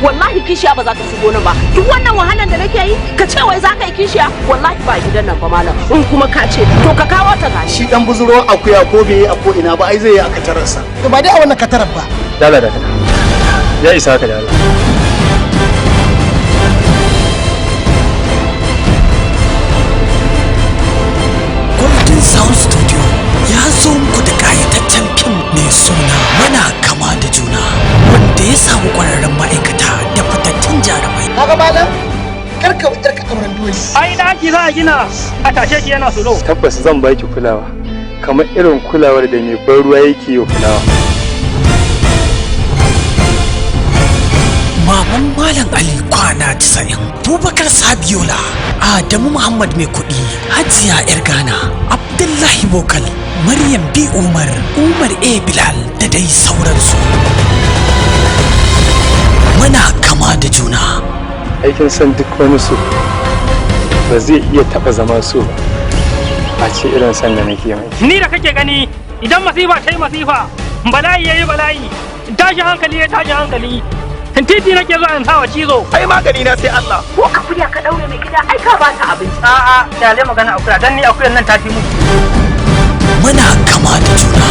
Wallahi kishiya ba za ta shigo nan ba. Duk wannan wahalan da nake yi, ka ce wai za ka yi kishiya? Wallahi ba gidan nan ba, malam. In kuma ka ce to ka kawo ta gashi. Shi dan buzuro akuya ko bai yi a ko ina ba, ai zai yi a katararsa. To ba dai a wannan katarar ba. Dala da ya isa haka da Allah. Golden Sound Studio ya zo muku da ƙayataccen fim mai suna Muna Kama da Juna, wanda ya samu ƙwararren ma'aikata da fitattun jarumai. Kaga malam, karka yarka auren dole. Ai daki za a gina a tashe shi yana sulo. Tabbas zan baki kulawa kamar irin kulawar da mai ban ruwa yake yi wa fulawa. Maman Malam Ali kwana 90, Bubakar Sabiola, Adamu Muhammad mai kuɗi, Hajiya Yar Ghana, Abdullahi Bokal, Maryam B. Umar, Umar A. Bilal da dai sauransu. Muna Kama da Juna. Aikin san duk wani so ba zai iya taba zama so ba a ce irin san da nake mai. Ni da kake gani, idan masifa ta yi masifa, bala'i yayi bala'i, tashi hankali ya tashi hankali, titi nake zuwa in sawa cizo. Ai magani na sai Allah. Ko akuya ka daure mai gida, ai ka ba ta abinci. A'a, dale magana akuya, dan ni akuyan nan ta fi mu. Muna Kama da Juna.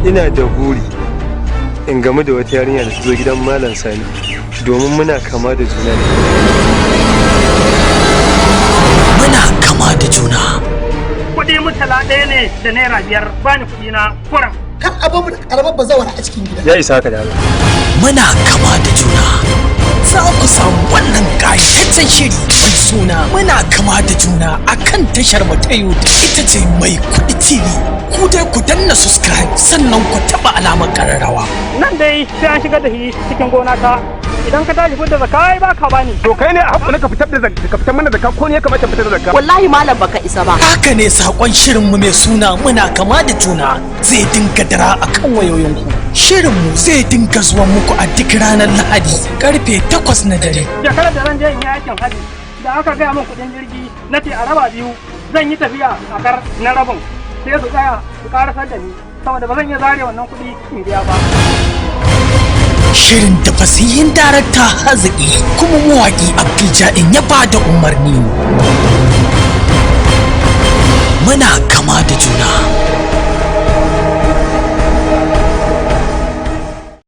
Ina da buri in gamu da wata yarinya da ta zo gidan Malam Sani domin muna kama da juna ne. Muna Kama da Juna. Kuɗi mutala ɗaya ne da ₦5, bani kuɗi na kuran. Kar a bamu da karamar bazawara a cikin gida. Ya isa haka da Allah. Muna Kama da Juna. Za ku samu wannan ƙayataccen shiri mai suna Muna Kama da Juna a kan tashar mu ta YouTube, ita ce Mai Kuɗi TV. Ku dai ku danna subscribe, sannan ku taɓa alamar ƙararrawa. Nan dai sai an shigar da shi cikin gona ta. Idan ka tashi fitar da zakka, ai ba ka bani. To kai ne a hakku ka fitar da zakka, ka fitar mana zakka, ko ne ya kamata fitar da zakka? Wallahi malam baka isa ba. Haka ne, saƙon shirinmu mai suna Muna Kama da Juna zai dinga dara a kan wayoyinku. Shirinmu zai dinga zuwa muku a duk ranar Lahadi karfe 8 na dare. Shekarar da zan je in yi aikin haji, da aka gaya min kuɗin jirgi, na ce a raba biyu, zan yi tafiya a kar na rabin sai su tsaya su karasar da ni, saboda ba zan iya zare wannan kuɗi in biya ba. Shirin da fasihin darakta Haziki kuma mawaƙi Abdul Ja'in ya ba da umarni. Muna Kama da Juna.